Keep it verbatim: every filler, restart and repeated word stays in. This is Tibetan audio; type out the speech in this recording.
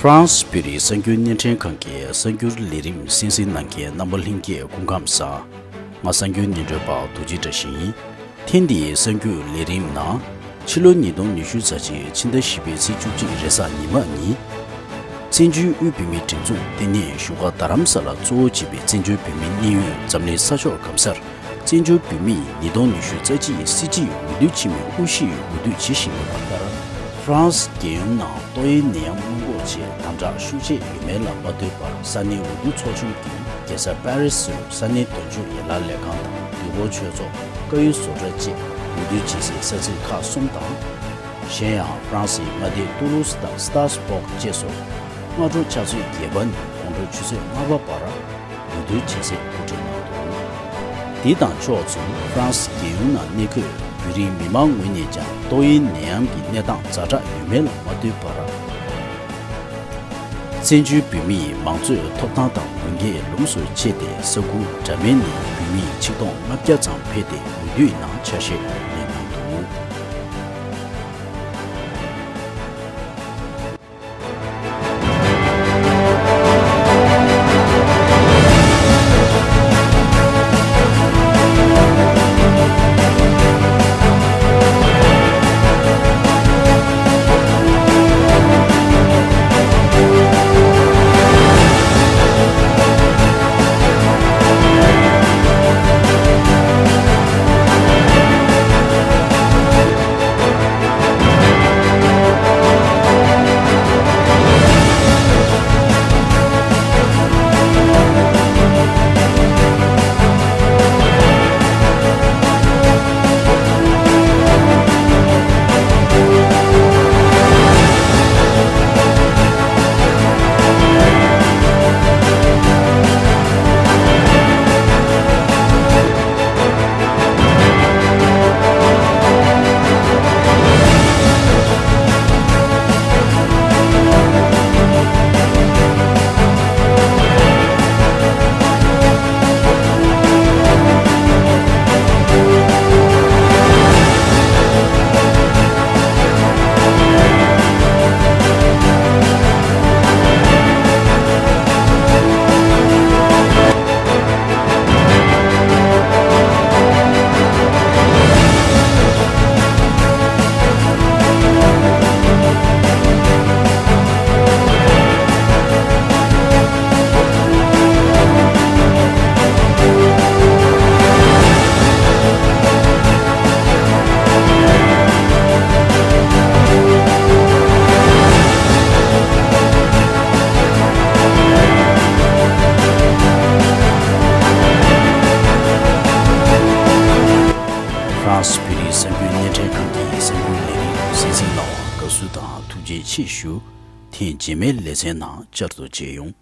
ཧྥ་རན་སི་བོད་རིགས་གསར་འགྱུར་སྣེ་ཕྲན་ཁང་གི་གསར་འགྱུར་ལས་རིམ་གསན་གཟིགས་གནང་མཁན་རྣམ་པ་ལྷན་རྒྱས་སྐུ་ཁམས་བཟང་། ང་གསར་འགྱུར་སྙན་སྒྲོན་པ་རྡོ་རྗེ་བཀྲ་ཤིས་ཡིན། ཐེངས་འདིའི་གསར་འགྱུར་ལས་རིམ་ནང་། ཕྱི་ལོ་ཉིས་སྟོང་ཉི་ཤུ་རྩ་གཅིག་ཕྱི་ཟླ་བཞི་པའི་ཚེས་བཅུ་གཅིག་རེས་གཟའ་ཉི་མ་ཉིན། བཙན་བྱོལ་དབུས་བོད་མིའི་སྒྲིག་འཛུགས་ལྟེ་གནས་བཞུགས་སྒར་རྡ་རམ་ས་ལ་གཙོ་བོ་བྱས་པའི་བཙན་བྱོལ་བོད་མིའི་གནད་ཡོད་འཛམ་གླིང་ས་ཕྱོགས་གང་སར། བཙན་བྱོལ་བོད་མིས་ཉིས་སྟོང་ཉི་ཤུ་རྩ་གཅིག་སྲིད་སྤྱིའི་འོས་བསྡུ་ཆེན་མོའི་དབུ་བཞུགས་འོས་བསྡུ་བྱེད་བཞིན་ཡོད་པ་ལྟར། ཧྥ་རན་སི་རྒྱལ་ཡོངས་ནང་ཏོག་དབྱིབས་ནད་ཡམས་སྔོན་འགོག་ཆེད་དམ་དྲག་ཤུགས་ཆེ་ཡོད་མེད་ལ་མ་ལྟོས་པར། ས་གནས་འོས་བསྡུ་ཚོགས་ཆུང་གིས་རྒྱལ་ས་པེ་རི་སི་རུ་ས་གནས་དོན་གཅོད་ཡན་ལག་ལས་ཁང་དང་དུས་འཁོར་ཆོས་ཚོགས། བཀའ་ཡུལ་བཟོ་གྲྭ་བཅས་འོས་བསྡུ་བྱེད་སའི་ས་ཚིགས་ཁག་གསུམ་དང་། གཞན་ཡང་ཧྥ་རན་སིའི་མངའ་སྡེ་ཏུ་རུ་སི་དང་སི་ཏཱ་སི་བྷོག་བཅས་སུ། སྔ་དྲོ་ཕྱག་ཚོད་བརྒྱད་པ་ནས་དགོང་དྲོ་ཆུ་ཚོད་ལྔ་པ་བར་འོས་བསྡུ་བྱེད་ཚད་གོ་སྒྲིག་གནང་འདུག། འདི་དང་ཕྱོགས་མཚུངས། ཧྥ་རན་སི་རྒྱལ་ཡོངས་ནང་གནས་འཁོད་བོད་རིགས་མི་མང་ངོས་ནས་ཀྱང་ཏོག་དབྱིབས་ནད་ཡམས་ཀྱི་གནས་སྟངས་ཛ་དྲག་ཡོད་མེད་ལ་མ་ལྟོས་པར། བཙན་བྱོལ་བོད་མིའི་མང་གཙོའི་ཐོབ་ཐང་དང་དགོས་འགལ་ལོངས་སུ་སྤྱད་དེ། ས་ཁུལ་འདྲ་མིན་ནས་བོད་མི་ཆིག་སྟོང་ལྔ་བརྒྱ་ཙམ་ཕེབས་ཏེ་འོས་བསྡུའི་ནང་ཆ་ཤས་ལེན་གནང་འདུག། ཧྥ་རན་སི་བོད་རིགས་གསར་འགྱུར་སྣེ་ཕྲན་ཁང་གི་གསར་འགྱུར་ལས་རིམ་གསན་གཟིགས་གནང་བར་དགའ་བསུ་དང་ཐུགས་རྗེ་ཆེ་ཞུ། ཐེངས་རྗེས་མའི་ལེ་ཚན་ནང་བསྐྱར་དུ་མཇལ་ཡོང་།